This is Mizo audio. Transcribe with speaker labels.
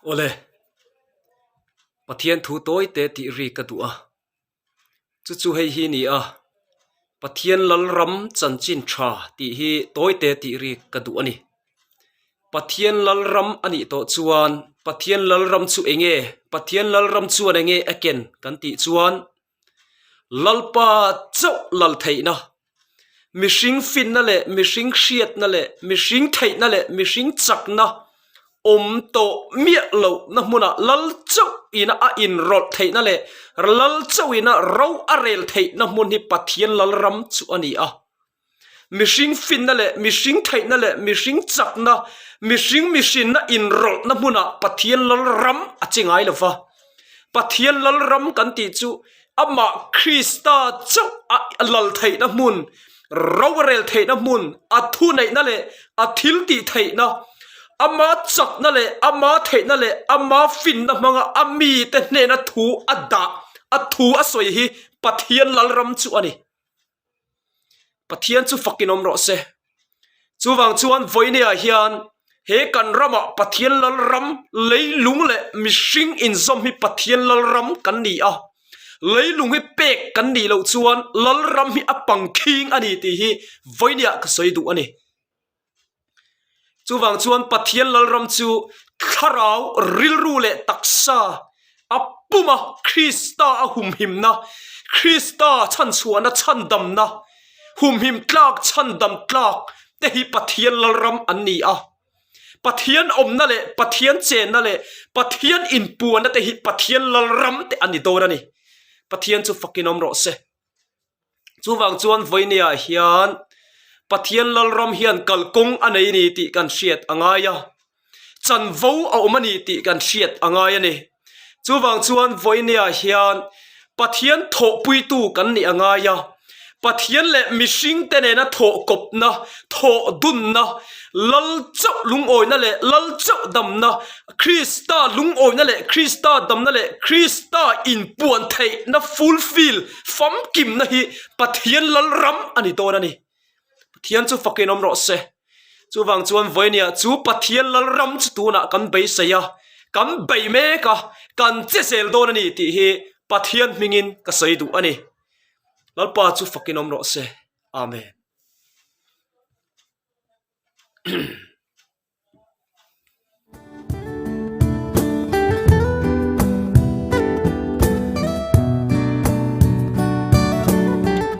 Speaker 1: Awle, Pathian thu tawi te tih ri ka duh a, chu chu hei hi ni a, Pathian Lalram chanchin tha tih hi tawi te tih ri ka duh a ni. Pathian Lalram a nih tawh chuan Pathian Lalram chu eng nge? Pathian Lalram chuan eng nge a ken kan tih chuan Lalpa chauh lal theihna, mihring finna leh mihring hriatna leh mihring theihna leh mihring chakna awm tawh miah lohna hmunah lal chauh ina a inrawlh theihna leh lal chauh ina ro a rel theihna hmun hi Pathian Lalram chu a ni a. Mihring finna leh mihring theihna leh mihring chakna, mihring mihrinna inrawlhna hmunah Pathian Lalram a che ngai lo va. Pathian Lalram kan tih chu amah Krista chauh a lal theihna hmun, ro a rel theihna hmun, a thuneihna leh a thiltih theihna, ama chakna leh ama theihna leh ama finna hmanga a mite hnena thu a dah, a thu a sawi hi Pathian Lalram chu a ni. Pathian chu fakin awm rawh se. Chuvang chuan vawinia hian he kan ramah Pathian Lalram leilung leh mihring inzawm hi Pathian Lalram kan ni a. Leilung hi pek kan nih loh chuan Lalram hi a pangkhing a ni tih hi vawinia ka sawi duh a ni. Chuvang chuan Pathian Lalram chu thlarau, rilru leh taksa a pum a, Krista a humhimna, Krista chhanchhuahna chhandamna, humhim tlak chhandam tlak te hi Pathian Lalram an ni a. Pathian awmna leh Pathian chenna leh Pathian inpuanna te hi Pathian Lalram te an ni dawn a ni. Pathian chu fakin awm rawh se. Chuvang chuan vawinia hian Pathian Lalram hian kalkawng a nei ni tih kan hriat a ngai a, chanvo a awm a ni tih kan hriat a ngai a ni. Chuvang chuan vawinia hian Pathian thawhpuitu kan nih a ngai a, Pathian leh mihringte nena thawhkawpna, thawhdunna, Lal chauh lungawina leh Lal chauh damna, Krista lungawina leh Krista damna leh Krista inpuan theihna fulfill famkimna hi Pathian Lalram a ni dawn a ni. Pathian chu fakin awm rawh se. Chuvang chuan vawinia chu Pathian Lalram chu tunah kan beisei a, kan bei mek a, kan che zel dawn a ni tih hi Pathian hmingin ka sawi duh a ni. Lalpa chu fakin awm rawh se. Amen.